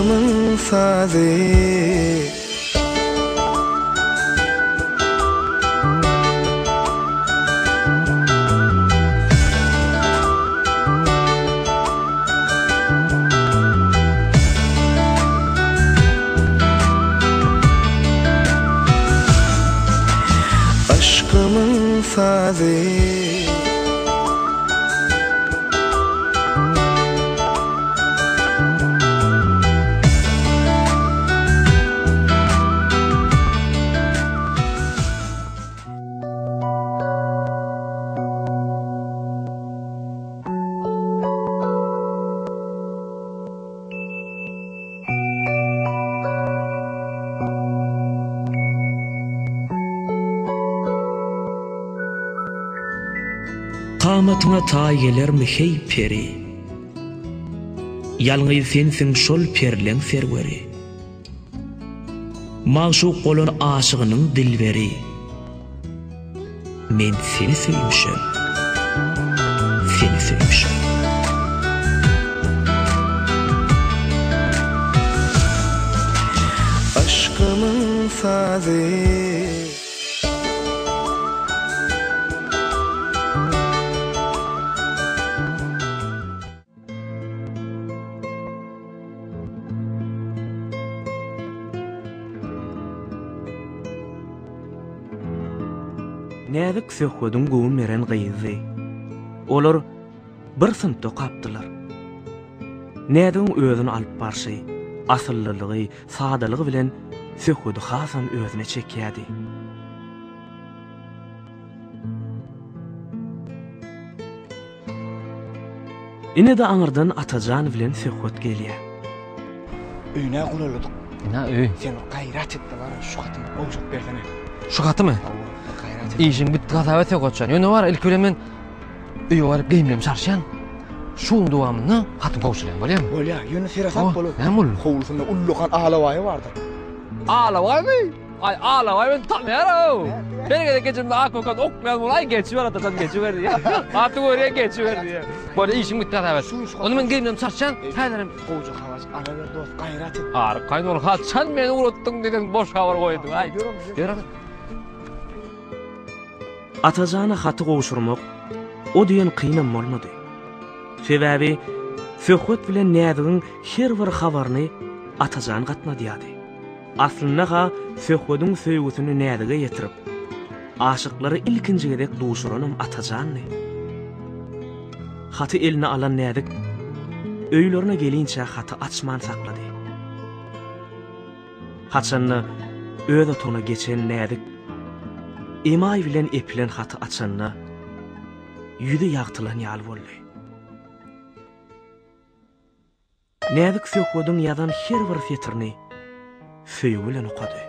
Yşkymyň sazy. Yşkymyň sazy. Kamatyňa taý gelermi heý peri. Ýalňyz sensiň şol perleň serweri. Magşuk bolan aşygynyň dilberi. Men seni söýmüşem, seni söýmüşem. Yşkymyň sazy. Näzik Söhbediň göwün beren gyzy. Olar bir synpda okapdylar. Näzigiň özüni alyp barşy, asyllylygy, sadalygy bilen Söhbedi hasam özüne çekýärdi. Ine-de aňyrdan Atajan bilen Söhbet gelýär. Öýüne golaýladyk. Ina öý. Sen bir gaýrat et-de bar, şu hatymy gowşuryp bersene. Şu hatymy? Hawa, bir gaýrat et. Işiň bitdi hasap et Söhbetjan. Ýöne bar, ilki bilen men öýe baryp geýimlerimi çalyşýan. Şu günüň dowamynda hatymy gowşurýan, bolýarmy? Bolýar, ýöne seresap bol. Näme boldy? Howlusynda ullakan alabaýy bardyr. Alabaýmy? Aý alabaý men tanýar-ow. Her gezek geçemde ak kökan oklaýan bolup, aý geçiber Atajan geçiber diýýär. Gaty görýän geçiber diýýär. Bolýa işiň bitdi hasap et. Onda men geýimlerimi çalyşýan, häzirem. Gowja habar alaber dost, gaýrat et. Arkaýyn bol, haçan meni ugratdyň diýseň boş habar goýduň. Aý. Ýör ata. Atajana haty gowşurmak o diýen kynam bolmady. Sebäbi Söhbet bilen Näzigiň her bir habaryny Atajan gatnadýardy. Aslynda-ha Söhbediň söýgüsini Näzige ýetirip, aşyklary ilkinji gezek duşuranam Atajandy. Haty eline alan Näzik öýlerine gelinçä haty açman saklady. Haçanda öz otagyna geçen Näzik emaý bilen epilen haty açanda, ýüzi ýagtylan ýaly boldy. Näzik Söhbediň ýazan her bir setirini söýgi bilen okady.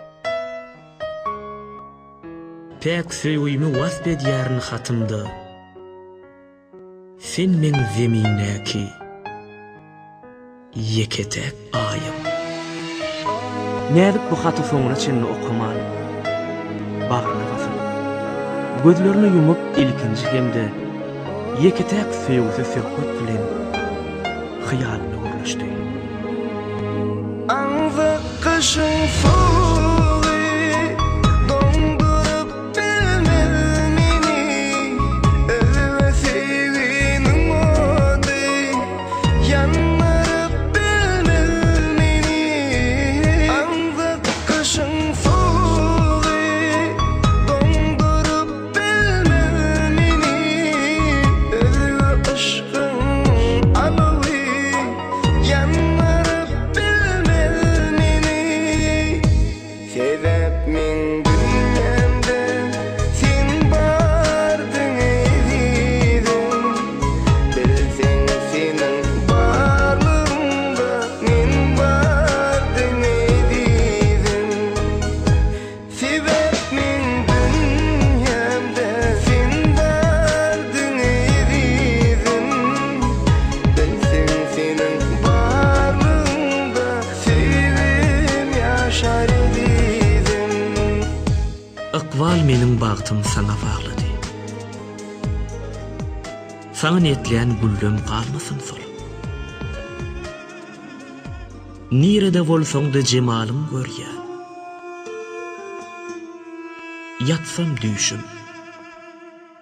Päk söýgimi wasp edýärin hatymda, Sen meň zemindäki ýeke-täk Aýym. Näzik bu haty soňuna çenli okaman, bagryna basyp, gözlerini ýumup ilkinji hem-de ýeke-täk söýgüsi Söhbet bilen hyýalynda gürleşdi. Aňzak gyşyň sowugy doňduryp bilmez meni, Özge söýginiň ody ýandyryp bilmez meni. Aňzak gyşyň sowugy doňduryp Bilmez meni özge yşkyň alawy Ýandyryp bilmez meni Sebäp meň dünýämde sen bardyň ezizim Bilseň seniň barlygyňda men bardym ezizim Sebäp meň dünýämde sen bardyň ezizim Bilseň seniň barlygyňda söýgim ýaşar ezizim. Ykbal meniň bagtym saňa baglady. Saňa niýetlän güllem galmasyn solup. Nirede bolsaň-da jemalyň görýän. Ýatsam düýşüm,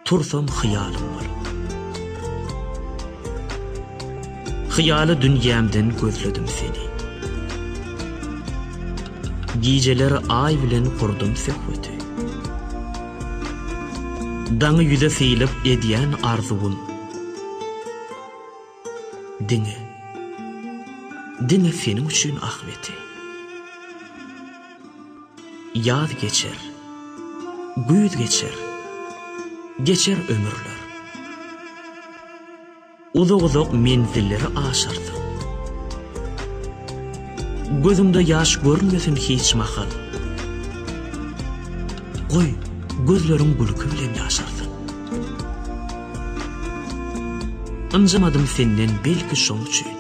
tursam hyýalym bol. Hyýaly dünýämden gözledim seni. Gijeler aý bilen gurdum söhbeti. Daňy ýüze sylyp edýän arzuwym. Diňe, diňe seniň üçin ahbeti. Ýaz geçer, güýz geçer, geçer ömürler. Uzak-uzak menzilleri aşarsyň. Gözüňde ýaş görünmesin hiç mahal. Goý, gözleriň gülki bilen ýaşarsyn. Ynjamadym senden belki şoň üçin.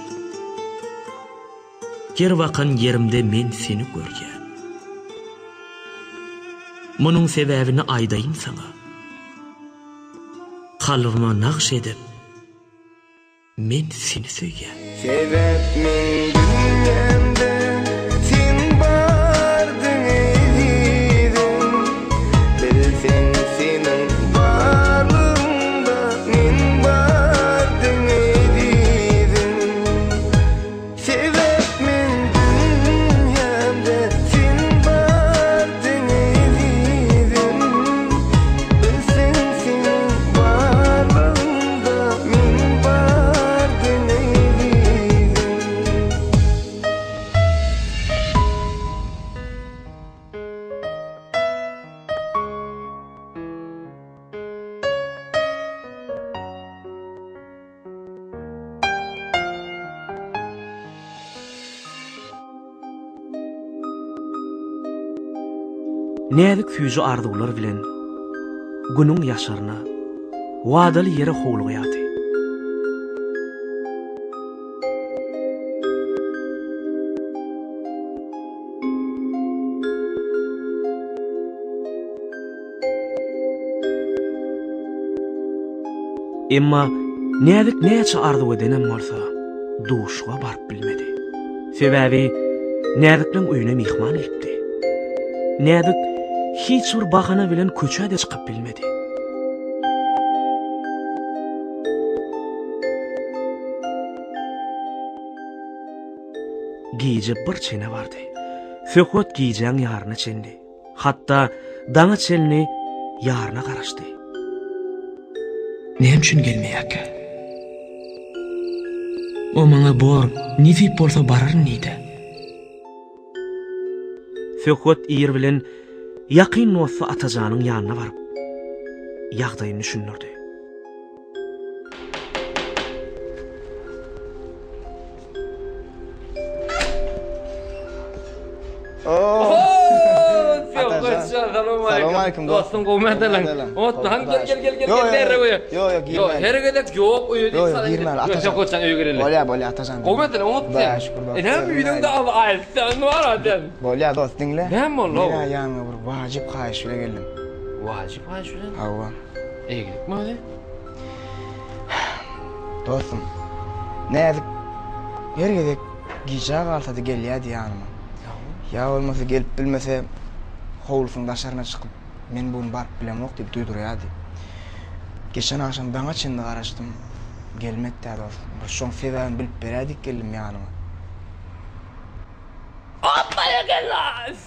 Her bakan ýerimde men seni görýän. Munuň sebäbini aýdaýyn saňa. Kalbyma nagş edip, men seni söýýän. Sebäp meň dünýämde sen bardyň ezizim. Bilseň seniň barlygyňda men bardyň ezizim. Sebäp meň dünýämde sen bardyň ezizim. Bilseň seniň barlygyňda men bardyň ezizim. Näzik süýji arzuwlar bilen Günüň ýaşaryna, wadaly ýere howlugýardy. Emma Näzik näçe arzuw edenem bolsa, duşuga baryp bilmedi. Sebäbi Näzikleň öýüne myhman gelipdi. Näzik hiç bir bahana bilen köçä-de çykyp bilmedi. Gije bir çene bardy. Söhbet gijäň ýaryna çenli. Hatda daňa çenli ýaryna garaşdy. Näme üçin gelmeýärkä? O maňa bor, nesip bolsa bararyn diýdi. Söhbet ir bilen ýakyn dosty Atajanyň ýanyna baryp, ýagdaýyny düşündirdi. Salam Dostum gowy mädeleň. Otdan gel gel gel gel gel derre goýa. Ýok ýok girmän. Her gezek ýok öýe diýip Ýok girmän Atajan. Ýok goçan öýe gireli. Bolýa bolýa Atajan. Gowy mädeleň oňat sen. Hudaýa şükür dost. E näme öýüň de al aýtsan bar adan. Bolýa dost diňle. Näme boldy? Men ýanyňa bir wajyp haýyş bilen geldim. Wajyp haýyş bilen? Hawa. Eýgilikmi özi? Dostum, Näzik her gezek gijä galsa-da gelýärdi ýanyma. Ýa bolmasa gelip bilmese, howlusynyň daşaryna çykyp, men bu gün baryp bilemok diýip duýdurýardy. Geçen agşam daňa çenli garaşdym, gelmedi-dä dostum. Bir şoň sebäbini bilip beräý diýip geldim ýanyňa. Hoppa-ekella!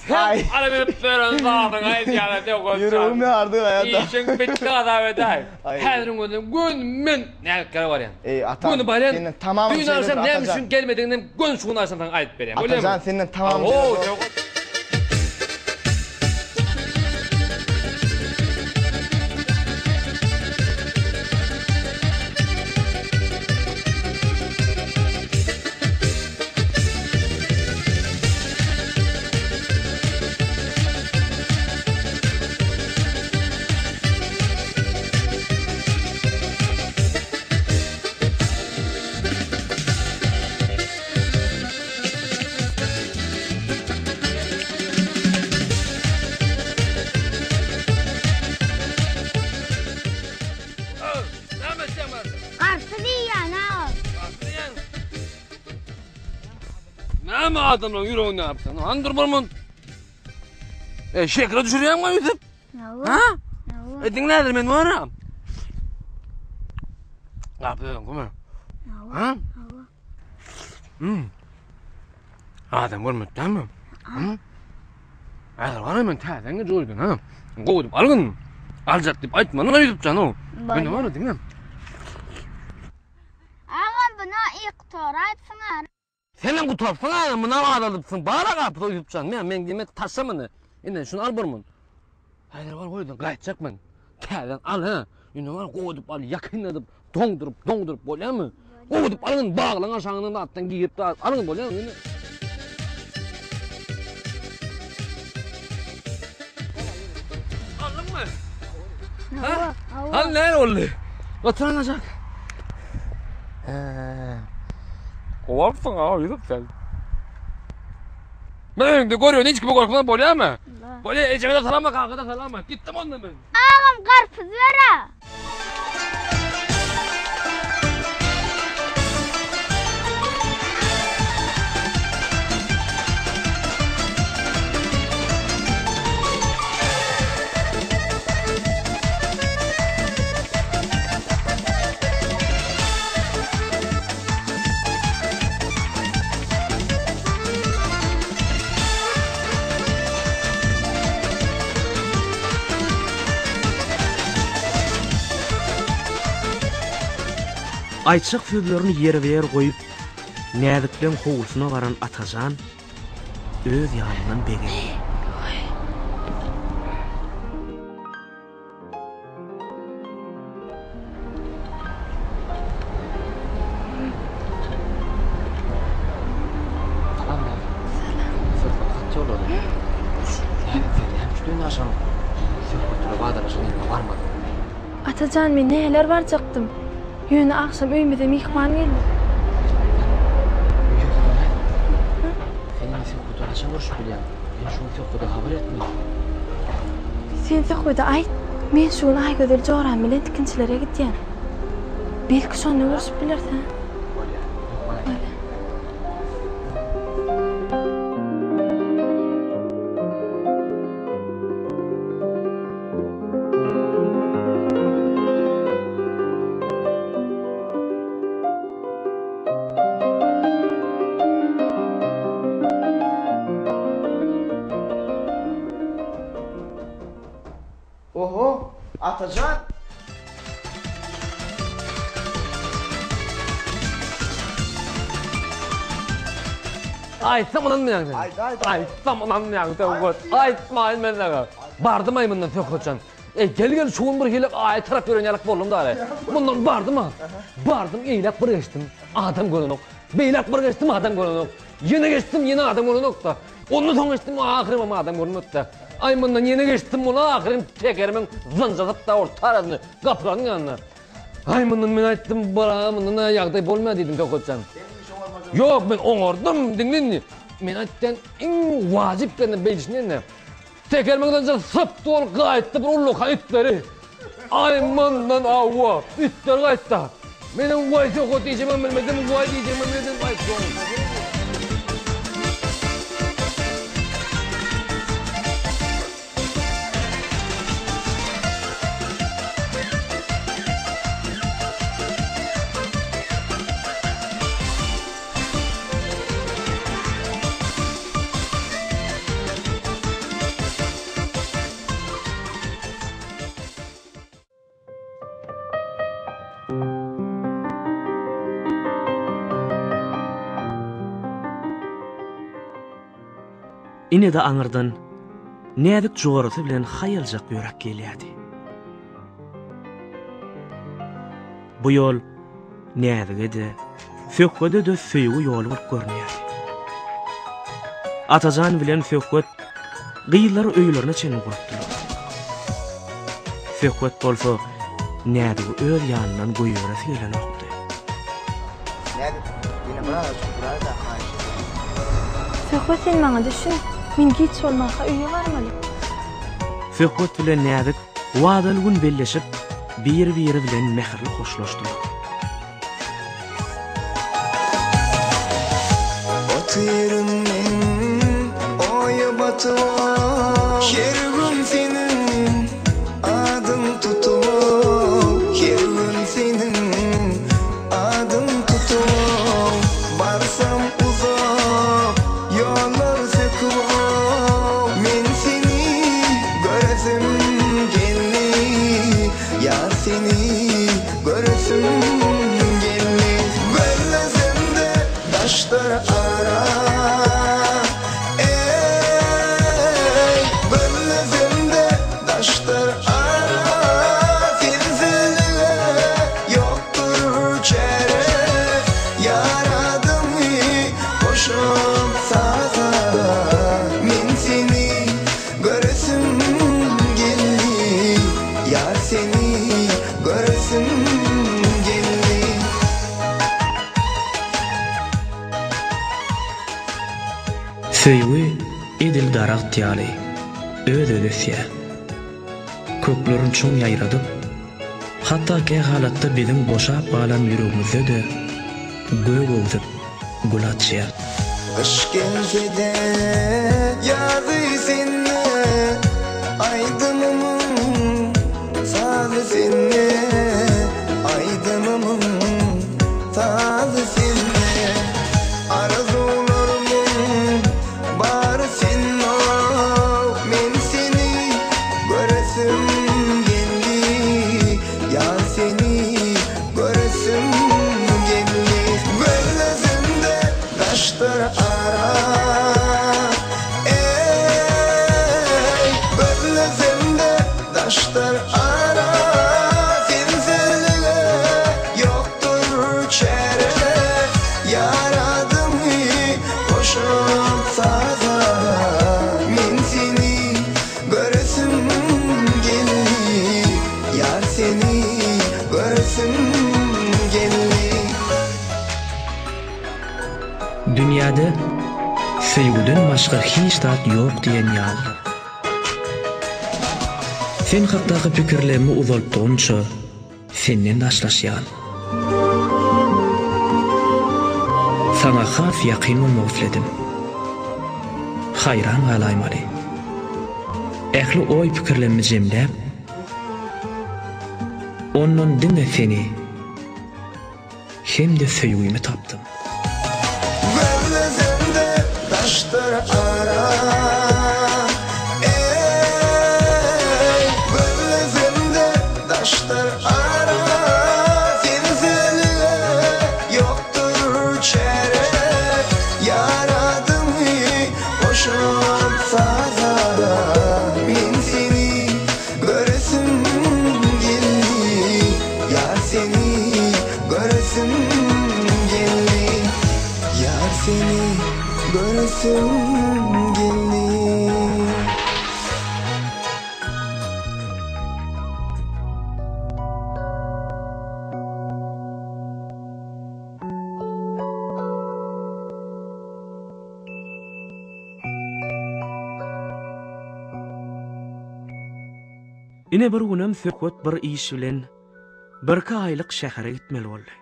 Sen ala bilip beren zadyňy aýdýan-a sen goçjan. Ýüregim ýardy gaýata. Işiň bitdi hasap edäý. Häziriň özünde göni men Näziklere barýan. Eý, atam, Göni barýan. senden tamamyny Düýn agşam şeýledir, näme Atajan. üçin gelmedigini göni şu gün agşam saňa aýdyp berýän. Bolýarmy? Atajan, senden tamamyny Aho, şeýledir. sen Näme adamlaryň ýüregini ýarypsyň? Hany dur bir mun. E, şekere düşürýäňmi Ýusup? Ha? E, diňlädir men baram. Gapy özüňkimi? Ha? Hmm. Adam görmedi dämi? Hı? Häzir bar men täzeňe joýdun ha. Gowy diýip algyn. Aljak diýip aýtma, näme ýüzüp jan o. Men bar diňe. Agam buna ik toraýypsyň a. Senem gutarpsyň a, muna azalypsyň. Bar a gapyda ýüzüp jan. Men men diýmek taşla muny. Indi şuny al bir mun. Häzir bar goýdun, gaýtjak men. Täzeden al ha. Indi bar gowy edip al, ýakyn edip, doňduryp, doňduryp bolýarmy? Gowy edip algyn, baglaň aşagyndan zatdan girip da algyn bolýarmy? Indi. Aldyňmy? Ha? Al näme boldy? Otur aşak. Gowarsyň ha, ýüzüp sen. Men öňde görýän hiç kimi gorkmam bolýarmy? Bolýar, ejeme de salam, kaka da salam. Gitdim onda men. Agam garpyz ber-a. Aýtjak sözlerini ýerbe-ýer goýup, Näzikleň howlusyna baran Atajan öz ýanyndan begendi. Salam Näzik. Salam. Söhbet hat ýollady. Näzik sen näme üçin dün agşam Söhbet bilen wadalaşan ýeriňe barmadyň? Atajan men näler barjakdym. Ýöne agşam öýümize myhman geldi. Sen indi Söhbete haçan görüşüp bilýäň? Men şu gün Söhbete habar etmeli. Sen Söhbede aýt, men şu gün Aýgözel joram bilen tikinçilere gidýän. Belki şonda görüşüp bileris, hä? Bolýar, hökman aýt. Bolýar. Oho, Atajan! Aýtsam ynanmaýaň sen. Aýt, aýt. Aýtsam ynanmaýaň Söhbet. Aýtmaýyn men saňa. Bardym-aý mundan Söhbetjan. Eý, gel gel şu gün bir hili aýy tarap ýören ýalak boldum dary. Mundan bardym a. Bardym eýläk bir geçdim, adam görenok. Beýläk bir geçdim, adam görenok. Ýene geçdim, ýene adam görenok-da. Ondan soň geçdim, ahyrymam adam görünmedi-de. Aý mundan ýene geçdim, muny ahyrym tekerimiň zynjysyp-da orta arasyny gapylaryň ýanyna. Aý mundan men aýtdym, bara mundan-a ýagdaý bolmaýar diýdim Söhbetjan. Ýok, men oňardym, diňle indi. Men aýtýan iň wajyp ýerine beýlişini indi. Tekerimiň zynjyry sypdy ol gaýtdy bir ullakan itleri. Aý mundan awa, itler gaýtdy. Menem waý Söhbet diýjegimem bilmedim, waý diýjegimem bilmedim, aý Ine-de aňyrdan Näzik jorasy bilen haýaljak ýöräp gelýärdi. Bu ýol Näzige-de, Söhbede-de söýgi ýoly bolup görünýärdi. Atajan bilen Söhbet gyzlary öýlerine çenli ugratdylar. Söhbet bolsa Näzigi öz ýanyndan goýberesi gelenokdy. Näzik, ýene bir azajyk duraý-da, haýyş edýän. Söhbet sen maňa düşün, men giç bolmanka öýe barmaly. Söhbet bilen Näzik wadaly gün belleşip, bir-biri bilen mähirli hoşlaşdylar. Otyryn men oýa batyp Her gün seniň adyň tutup Her gün seniň adyň tutup Barsam uzak ýollar söküp Men seni göresim geldi Ýar seni göresim geldi Gözlesem-de daşdyr ara Eý, gözlesem-de daşdyr ara Sensizlige ýokdur çäre Ýar adyňy goşup saza Men seni göresim geldi Ýar seni göresim geldi. Söýgi edil daragt ýaly, öz-özi ösýär. Köklerini çuň ýaýradyp, hatda kähalatda biziň boşap galan ýüregimizde-de gök öwsüp, gül açýar. Gyş gelse-de, ýazy sende, Aýdymymyň sazy sende, Aýdymymyň sazy sende, Arzuwlarymyň bary sende-ow, Men seni göresim geldi, Ýar seni göresim geldi. Gözlesem-de daşdyr ara, Eý, gözlesem-de daşdyr ara, Sensizlige ýokdur çäre, Ýar adyňy goşup saza, Men seni göresim geldi, Ýar seni göresim geldi. Dünýäde söýgüden başga hiç zat ýok diýen ýalydyr. Sen hakdaky pikirlerimi uzaltdygymça senden daşlaşýan. Saňa has ýakyn bolmak isledim. Haýran galaýmaly. Ähli oý-pikirlerimi jemläp, ondan diňe seni Hem-de söýgimi tapdym. Gözlesem-de daşdyr ara, eý, Gözlesem-de daşdyr ara, Sensizlige ýokdur çäre, Ýar adyňy goşup saza, Men seni Göresim geldi ýar seni göresim geldi ýar seni göresim geldi. Ine bir günem Söhbet bir iş bilen birki aýlyk şähere gitmeli boldy.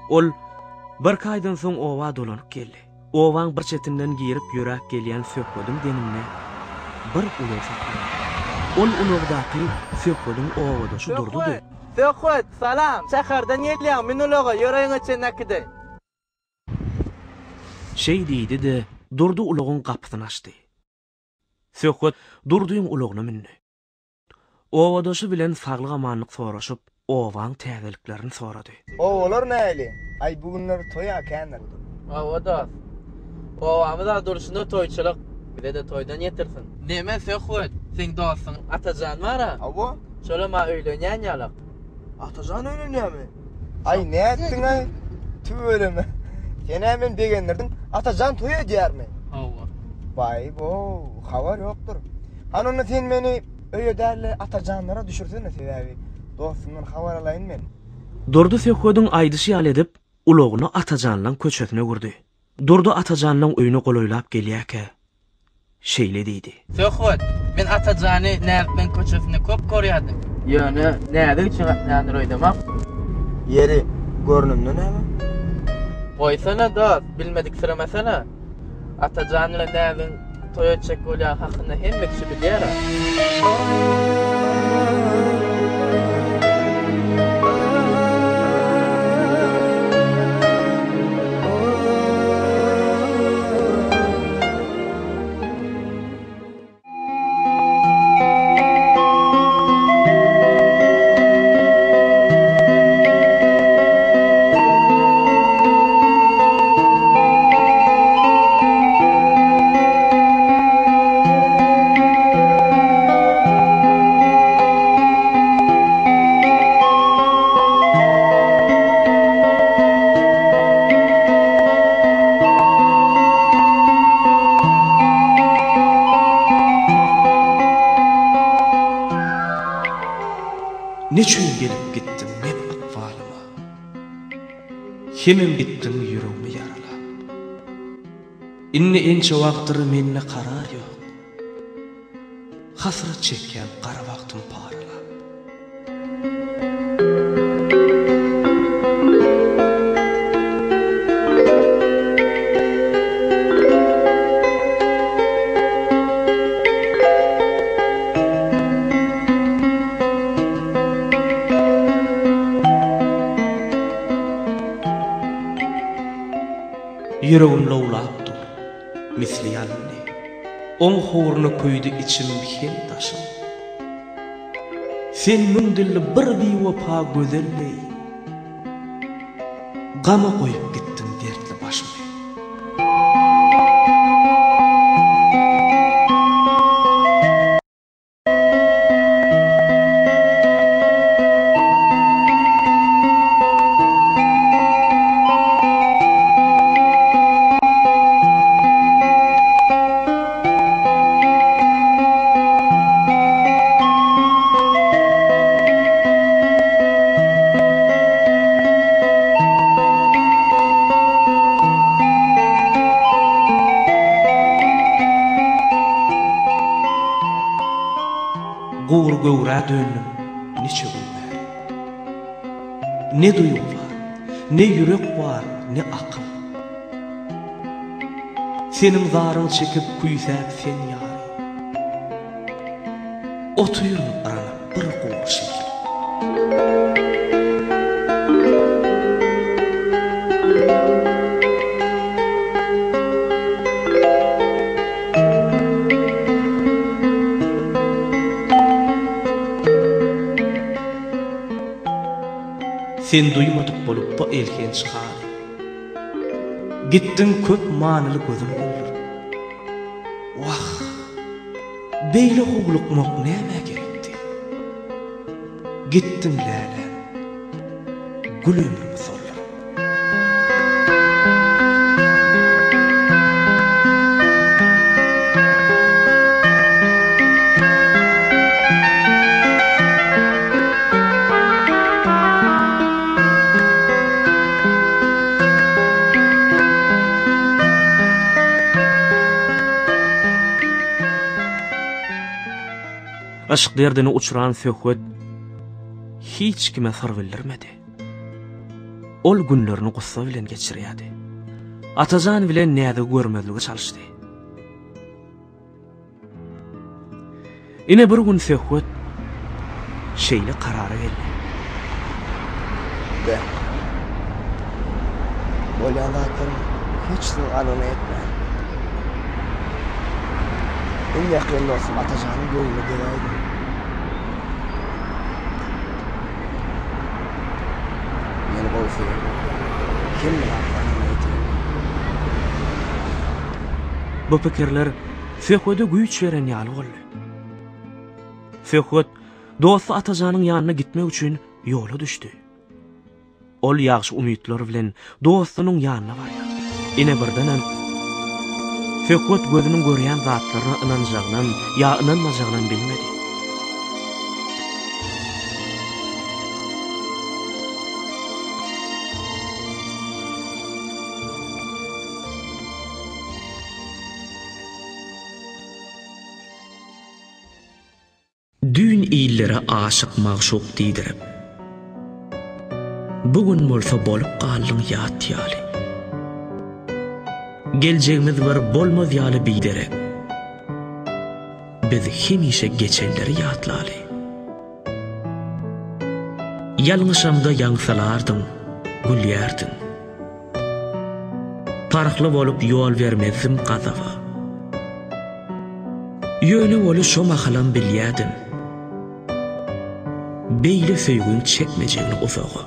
Ol birki aýdan soň oba dolanyp geldi. Obaň bir çetinden girip ýöräp gelýän Söhbediň deňinde bir ulag saklandy. Ol ulagdaky Söhbediň obadaşy Durdudy. Söhbet, salam! Şäherden gelýäň, mün ulaga, ýöreýiňe çenli äkideýin. Şeý diýdi-de, Durdy ulagyň gapysyny açdy. Söhbet Durdyň ulagyna mündi. Obadaşy bilen saglyk-amanlyk soraşyp, obaň täzeliklerini sorady. Obalar nähili? Aý, bu günler toý-a kändir. Hawa, dost. Obamyz-a durşuna toýçulyk. Bize-de toýdan ýetirsin. Neme, Söhbet, seň dostuň Atajan bar-a? Hawa. Şolam-a öýlenýän ýalak. Atajan öýlenýärmi? Aý, nätdiň-aý? Tüweleme. Sen-ä meni begendirdiň. Atajan toý edýärmi? Hawa. Baý-bo, habar ýokdur. Hany onda sen meni öýe däl-de Atajanlara düşürsene, sebäbi dostumdan habar alaýyn men. Durdy Söhbediň aýdyşy ýaly edip, ulagyny Atajanlaň köçesine gurdy. Durdy Atajanlaň öýüne golaýlap gelýärkä, şeýle diýdi. Söhbet, men Atajany Näzikleň köçesinde köp görýärdim. Ýöne Näzik üçin gatnaýandyr öýdemok. Ýeri, görnümde näme? Goýsana, dost, bilmediksiremesene. Atajan bilen Näziň toý etjek bolýany hakynda hemme kişi bilýär-ä. Neçün gelip gitdiň men ykbalyma, Hemem gitdiň ýüregimi ýaralap. Indi ençe wagtdyr mende karar ýok. Hasrat çekýän gara bagtym paralap. Ýüregim lowlap dur, misli ýalynly. Oň howruna köýdi içim hem daşym. Sen müň dilli bir biwepa gözel deý, Gama goýup gitdiň dertli başymy. Gury göwrä döndüm niçe gün bäri. Ne duýgy bar, ne ýürek bar, ne akyl. Seniň zaryň çekip küýsäp sen ýary. Otyryn yranyp bir gury şekil. Sen duýmadyk bolup bu elhenç haly. Gitdiň köp manyly gözüň güldürip. Wah, beýle howlukmak nämä gerekdi? Gitdiň läläm, gül ömrümi solduryp. Yşk derdine uçran Söhbet hiç kime syr bildirmedi. Ol günlerini gussa bilen geçirýärdi. Atajan bilen Näzigi görmezlige çalyşdy. Ine bir gün Söhbet şeýle karara geldi. Be. Bolýan zatlaryň hiç zat anygyna ýetmän. Iň ýakyn dostum Atajanyň göwnüne degäýdim. Meni gowusy hemme zady anygyna ýetireýin. Bu pikirler Söhbede güýç beren ýaly boldy. Söhbet dosty Atajanyň ýanyna gitmek üçin ýola düşdi. Ol ýagşy umytlar bilen dostunyň ýanyna barýar. Ine birdenem Söhbet gözüniň görýän zatlaryna ynanjagynam ýa ynanmajagynam bilmedi. Düýn illere aşyk-magşuk diýdirip, Bu gün bolsa bolup galdyň ýat ýaly. Geljegimiz bir bolmaz ýaly biderek. Biz hemişe geçenleri ýatlaly. Ýalňyşamda ýaňsylardyň, gülýärdiň. Parhly bolup ýol bermezdim gazaba. Ýöne weli şo mahalam bilýädim. Beýle söýgiň çekmejegini uzaga.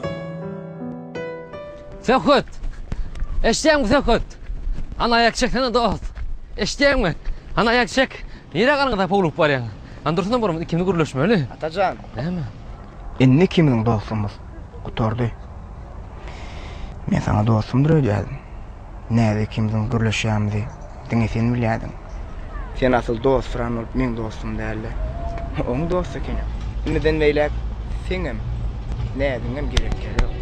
Söhbet! Eşidýäňmi Söhbet? Hany aýak çeksene dost. Eşidýäňmi? Hany aýak çek. Nirä galyňyza howlugyp barýaň? Hany dursana bir ikimiz gürleşmeli. Atajan. Näme? Indi ikimiziň dostlugymyz gutardy. Men saňa dostumdyr öýdýärdim. Näzik ikimiziň gürleşýänimizi diňe sen bilýärdiň. Sen asyl dostsyran bolup meň dostum däldi. Oň dosty ekeniň. Indiden beýläk seňem, Näziňem gerek ýeri ýok.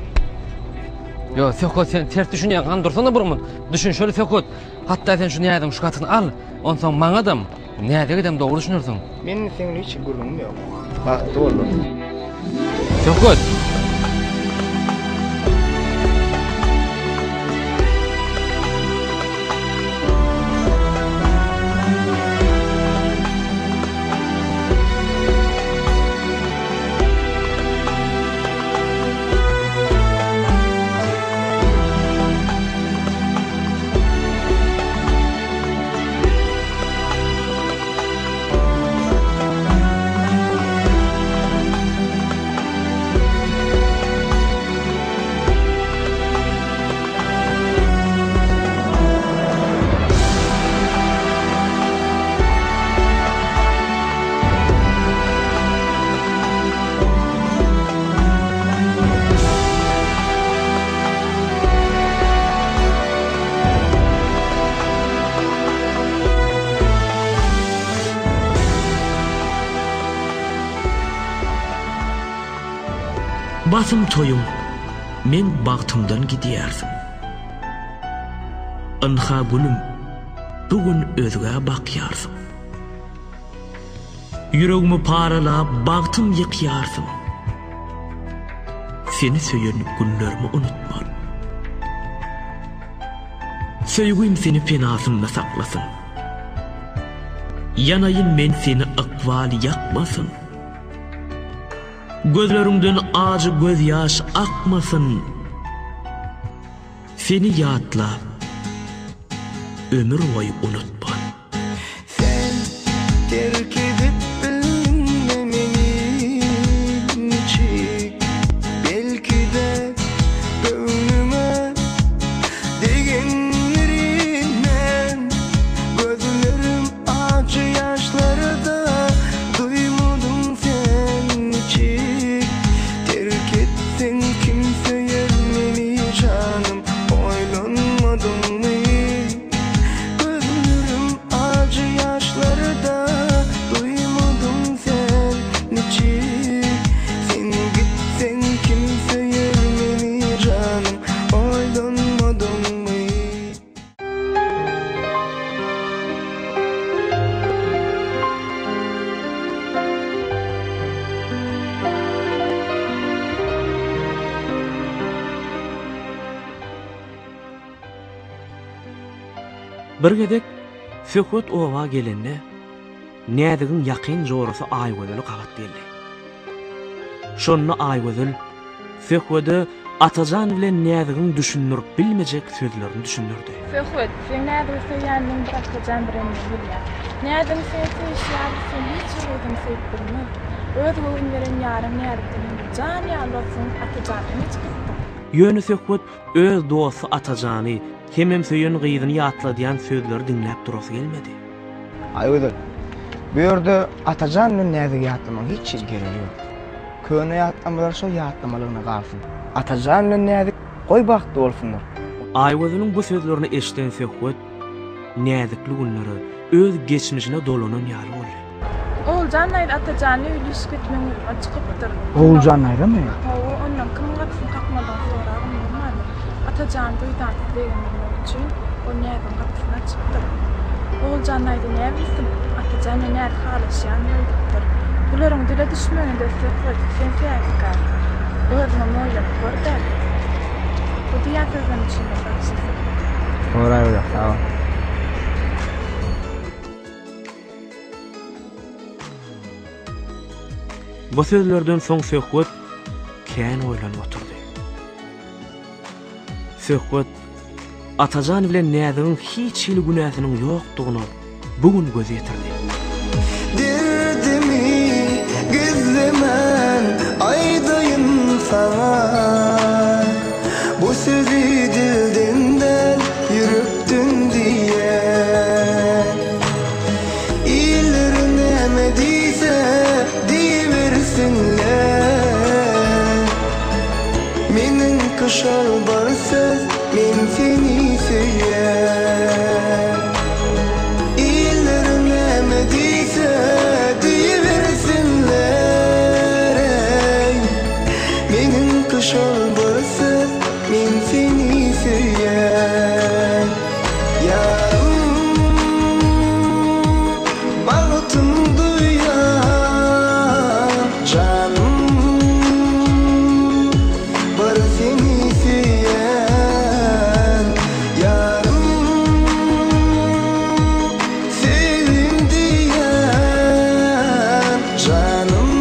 Ýok, Söhbet sen ters düşünýäň. Hany dursana bir minut. Düşünşeli Söhbet. Hatda sen şu Näziň şu hatyny al. Onsoň maňadam, Näzigedem dogry düşünersiň. Men indi seň bilen hiç gürrüňim ýok. Bagtly bol. Söhbet! Basym toýuň, meň bagtymdan gidýärsiň. Ynha gülüm, bu gün özgä bakýarsyň. Ýüregimi paralap bagtym ýykýarsyň. Seni söýen günlerimi unutman. Söýgim seni penasynda saklasyn. Ýanaýyn men seni ykbal ýakmasyn. Gözleriňden ajy gözýaş akmasyn. Seni ýatlap ömür boýy unutman. Sen terk edip bildiňmi meni niçik? Belki-de göwnüme degendirin men. Gözlerim ajy ýaşlarda duýmadyň sen niçik? Terk etseň kim söýer meni janym oýlanmadyňmy? Gözlerim ajy ýaşlarda duýmadyň sen niçik Sen gitseň kim söýer meni janym oýlanmadyňmy. Bir gezek Söhbet oba gelende, Näzigiň ýakyn jorasy Aýgözele gabat geldi. Şonda Aýgözel Söhbede Atajan bilen Näzigiň düşündirip bilmejek sözlerini düşündirdi. Söhbet, seň Näzigi söýýändigiňi bir Atajan bir men bilýän. Näzigiň seni söýşi ýaly sen hiç bir gyzyň söýüp bilmez. Öz göwün beren ýaryň Näzikden hem bir jan ýaly dostuň Atajandan niçik gitdiň? Ýöne Söhbet öz dosty Atajany hemem söýen gyzyny ýatladýan sözleri diňläp durasy gelmedi. Aýgözel, bu ýerde Atajan bilen Näzigi ýatlamagyň hiç hili geregi ýok. Köne ýatlamalar şol ýatlamalygyna galsyn. Atajan bilen Näzik goý bagtly bolsunlar. Aýgözeliň bu sözlerini eşiden Söhbet näzikli günlere, öz geçmişine dolanan ýaly boldy. Oguljan daýza Atajany öýli işik etmegiň ugruna çykypdyr. Oguljan daýzamy? Hawa, ondan kimiň gapysyny kakmalydygyny sorabam bolmandyr. Atajany duýdansyz begendirmek üçin ol Näzigiň gapysyny açypdyr. Oguljan daýza näbilsin, Atajan bilen Näzik halaşýandyr öýdüpdir. Bularyň dile düşmegine-de Söhbet, sen sebäpkär. Özüňem oýlanyp gör-dä. Bu diýýän sözlerim üçin meni bagyşla Söhbet. Soraýberýär, sag bol. Bu sözlerden soň Söhbet kän oýlanyp oturdy. Söhbet Atajan bilen Näzigiň hiç hili günäsiniň ýokdugyna bu gün göz ýetirdi. Derdimi gizlemän aýdaýyn saňa Bu sözi dilden däl ýürekden diýýän Iller näme diýse diýibersinler Meniňki şol bir söz men seni söýýän Iller näme diýse diýibersinler eý Meniňki şol bir söz men seni söýýän Ýarym Bagtym duýýan janym Bir seni söýýän ýarym Söýgim diýýän janym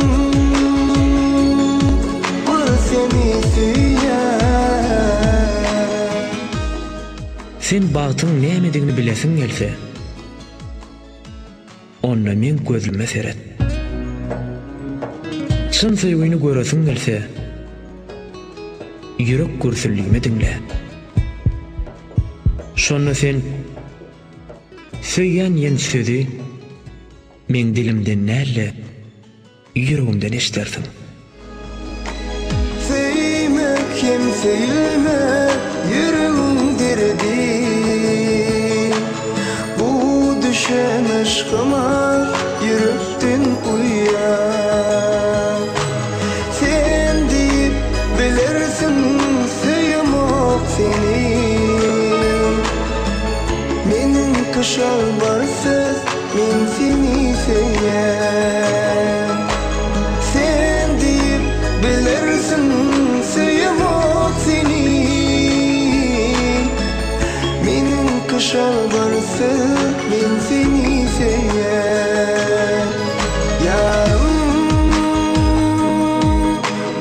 Bir seni söýýän. Sen bagtyň nämedigini bilesiň gelse, Onda meň gözüme seret. Çyn söýgini göresiň gelse, ýürek gürsüldimi diňle. Şonda sen söýýän diýen sözi meň dilimden däl-de, Ýüregimden eşdersiň. Söýmek hem söýülmek ýüregiň derdi Bu düşen yşkyma ýürekden uýýan Sen diýip bilersiň söýemok seni Meniňki şol bir söz Men seni söýýän Sen diýip bilersiň söýemok seni Meniňki şol bir söz men seni söýýän Ýarym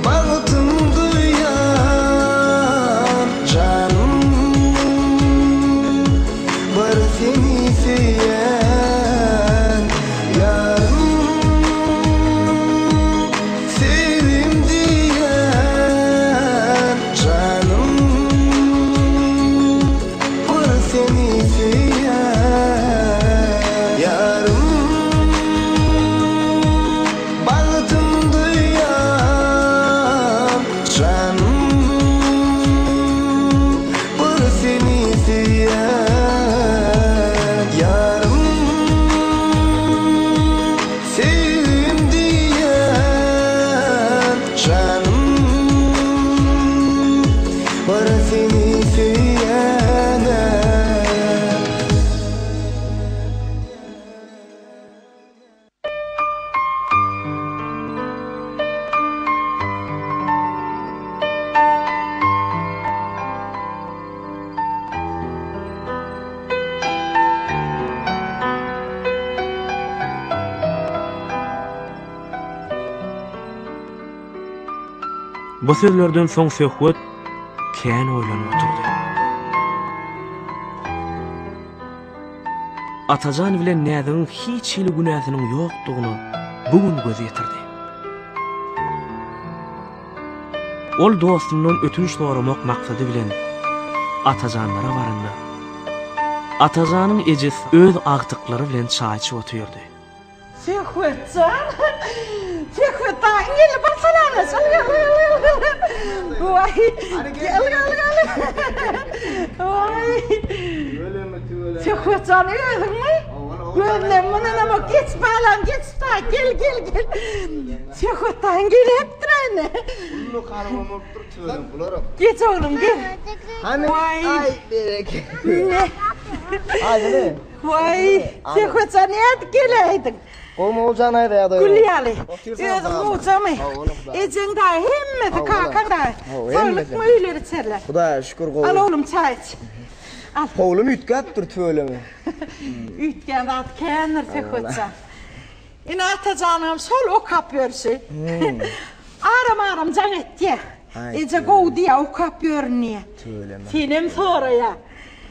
bagtym duýýan janym Bir seni söýýän ýarym Söýgim diýýän janym Bir seni söýýän ýarym Bagtym duýýan janym Bir seni söýýän ýarym Söýgim diýýän janym Bir seni söýýän-ä. Bu sözlerden soň Söhbet kän oýlanyp oturdy. Atajan bilen Näzigiň hiç hili günäsiniň ýokdugyna bu gün göz ýetirdi. Ol dostundan ötünç soramak maksady bilen Atajanlara baranda, Atajanyň ejesi öz agtyklary bilen çaý içip otyrdy. Söhbetjan. Söhbet daýyň geldi bir salamlaş. Al gel gel gel. Waý. Gel gel gel. Waý. Söhbetjan özüňmi? Gözlem mundanam geç balam geç da gel gel gel. Söhbet daýyň gelipdir ene. Uly karwan bolupdyr tüweleme bularam. Geç oglum gel. Hany Waý. aý bereke. Aýdyny. Waý, Söhbetjan nädip geläýdiň? Gowmy Oguljan aýda ýagdaý? Gül ýaly. Özüň gowjamy? Ejeň dagy hemmesi, kakaň dagy. Saglykmy öýleri içerler? Hudaýa şükür gowy. Al oglum çaý iç. Al. Howlym üýtgäpdir tüweleme. Üýtgän zat kändir Söhbetjan. Ine Atajanyňam şol okap ýörşi. Aram-aram jaň etýä. Eje gowy diýýä, okap ýörün diýýä. Tüweleme. Senem soraýa.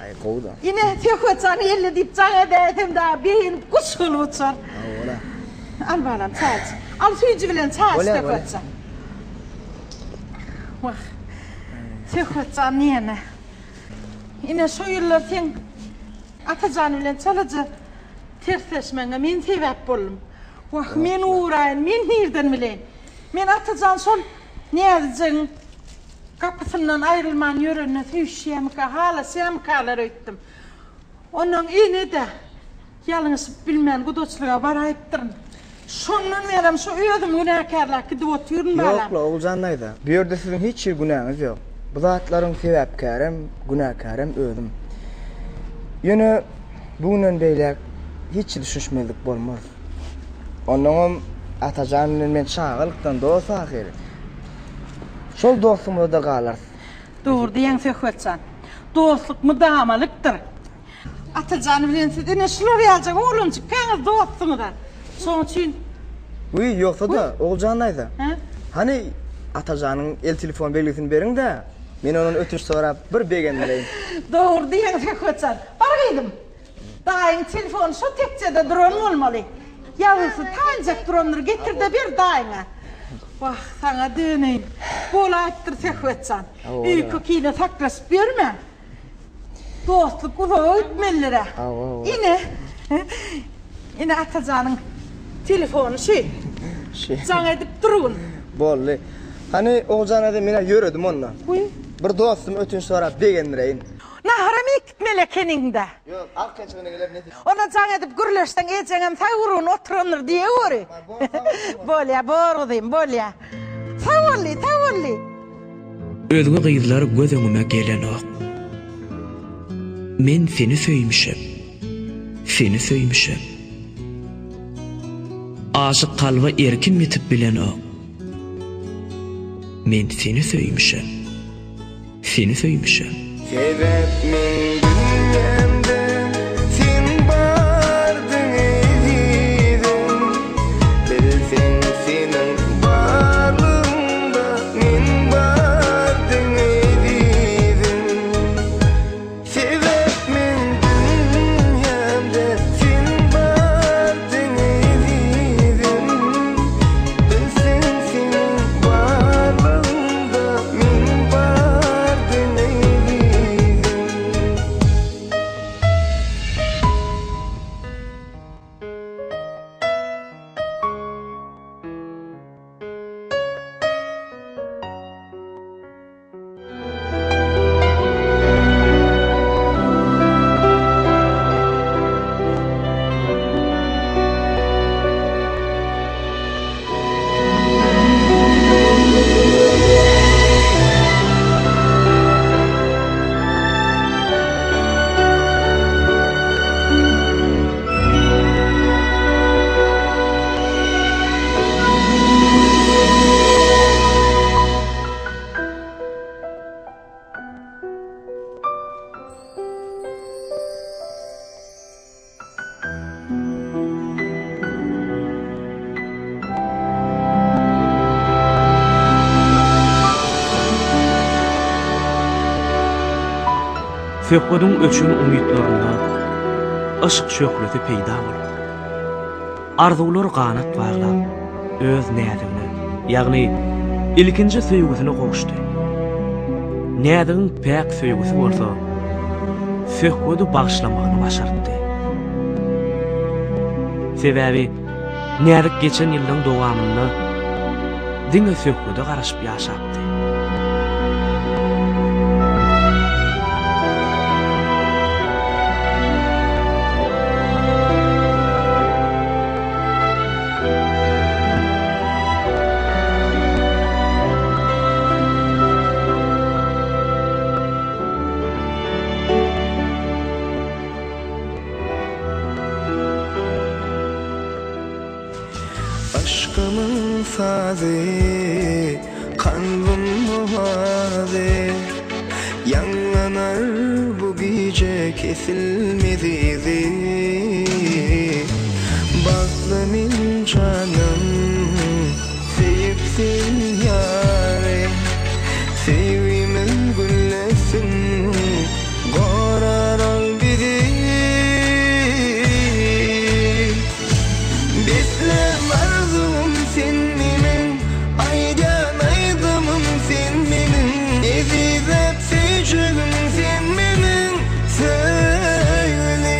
Aý gowy-da. Ine Söhbetjan geldi diýip jaň edäýsem dagy begenip guş bolup uçar. Hawa-la. Al balam çaý iç. Al süýji bilen çaý iç Bolýar, Söhbetjan. Wah. Söhbetjan diýene. Ine şo ýyllar seň Atajan bilen çalaja tersleşmegiňe men sebäp boldum. Wah, men uraýyn, men nirden bileýin. Men Atajan şol Näzijegiň gapysyndan aýrylman ýörenine söýüşýärmikä, halaşýarmykalar öýtdüm. Onnoň ene-de ýalňyşyp bilmän gudaçylyga baraýypdyryn. Şondan bärem şu özümi günäkärläp gidip otyryn balam. Ýok-la, Oguljan daýza. Bu ýerde siziň hiç hili günäňiz ýok. Bu zatlaryň sebäpkärem, günäkärem özüm. Ýöne bu günden beýläk hiç hili düşünişmezlik bolmaz. Onnoňam Atajan bilen men çagalykdan dost ahyry. Şol dostlugymyzda-da galarys. Dogry diýýäň Söhbetjan. Dostluk mydamalykdyr. Atajan bilen siz ine şular ýaljak oglanjykkaňyz dostsuňyz-a. Şoň üçin. Wiý, ýogsa-da, Oguljan daýza. Hä? Hany, Atajanyň el telefon belgisini beriň-dä, men ondan ötünç sorap, bir begendireýin. Dogry diýýäň Söhbetjan. Bar gyzym. Daýyň telefony şo tekjede duran bolmaly. Ýazgysy taýynjak durandyr, getir-de ber daýyňa. Wah, saňa döneýin. Bolaýypdyr Söhbetjan. Öýke-kine saklaşyp ýörmäň. Dostluk uzaga gitmelidir-ä. Ine, ine Atajanyň telefony şü. Şü. Jaň edip durgun. Boldy. Hany, Oguljan daýza, men-ä ýöredim onda. Wiý. Bir dostum ötünç sorap begendireýin. Naharam iýip gitmeli ekeniň-dä. Ýok, arkaýynçylygyna geler nesip. Onda jaň edip gürleşseň, ejeňem sag gurgun oturandyr diýeweri. Bolýa, bor gyzym, bolýa. Sag bolly, sag bolly. Özge gyzlar göz öňüme gelenok. Men seni söýmüşem, seni söýmüşem. Aşyk kalba erkim ýetip bilenok. Men seni söýmüşem, seni söýmüşem. Sebäp meň dünýämde sen bardyň ezizim Bilseň seniň barlygyňda men bardyň ezizim Sebäp meň dünýämde sen bardyň ezizim Bilseň seniň barlygyňda men bardyň ezizim. Söhbediň öçen umytlarynda yşk şöhlesi peýda bolup, arzuwlar ganat baglap, öz näzigine, ýagny ilkinji söýgüsine gowuşdy. Näzigiň päk söýgüsi bolsa Söhbedi bagyşlamagyny başartdy. Sebäbi Näzik geçen ýyllaň dowamynda diňe Söhbede garaşyp ýaşapdy. Yşkymyň sazy, kalbym owazy, Ýaňlanar bu gije kesilmez yzy. Bagtly men janym Söýüp sen ýary Söýgimiz güllesin Gorar ol bizi Beslän arzuwym sen meniň Aýdýan aýdymym sen meniň Ezizläp söýjegim sen meniň Söýgülim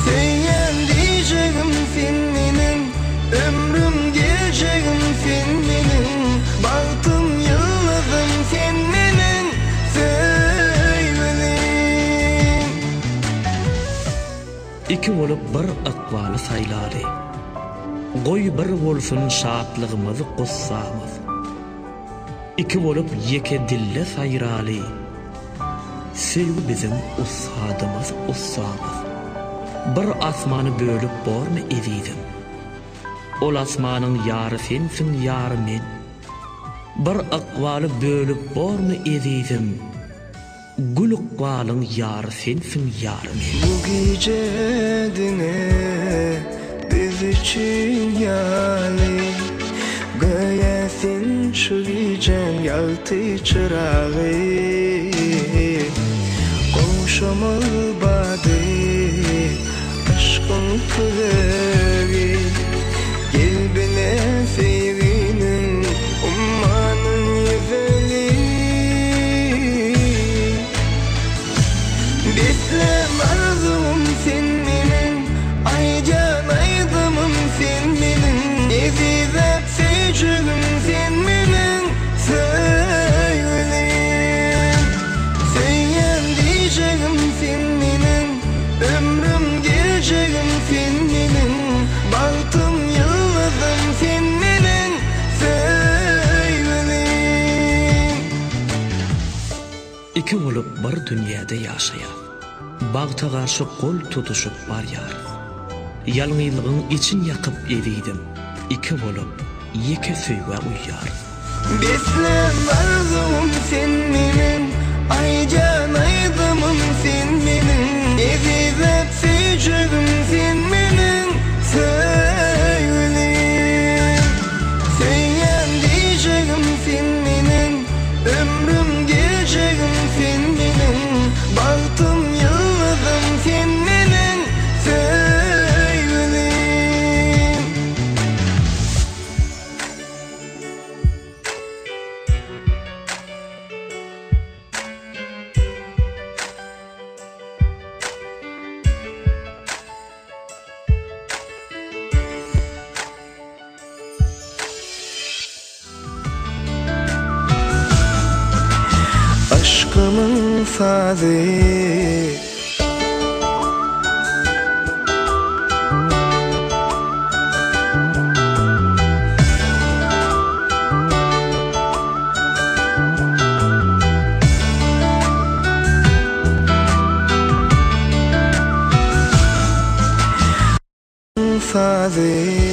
Söýýän diýjegim sen meniň Ömrüm geljegim sen meniň Bagtym ýyldyzym sen meniň Söýgülim. Iki bolup bir ykbaly saýlaly. Goý bir bolsun şatlygymyz gussamyz. Iki bolup ýeke dilde saýraly. Söýgi biziň ussadymyz ussamyz. Bir asmany bölüp bormy ezizim. Ol asmanyň ýary sensiň ýary men. Bir ykbaly bölüp bormy ezizim. Gül ykbalyň ýary sensiň ýary men. Bu gije diňe biz üçin ýaly Göýä sen şu gijäň ýagty çyragy Gowşamaz bady yşkyň tüzegi Gel bile söýginiň ummanyn ýüzeli Beslän arzuwym sen meniň Aýdýan aýdymym sen meniň Ezizläp söýjegim sen meniň Söýgülim Söýýän diýjegim sen meniň Ömrüm geljegim sen meniň Bagtym ýyldyzym sen meniň Söýgülim. Iki bolup bir dünýäde ýaşaýas. Bagta garşy gol tutuşyp barýarys. Ýalňyzlygyň için ýakyp ezizim, iki bolup ýeke söýgä uýýarys. Beslän arzuwym sen meniň Aýdýan aýdymym sen meniň Ezizläp söýjegim sen meniň Söýgülim Söýýän diýjegim sen meniň Ömrüm geljegim sen meniň Bagtym ýyldyzym sen meniň Söýgülim. Yşkymyň sazy. Sazy.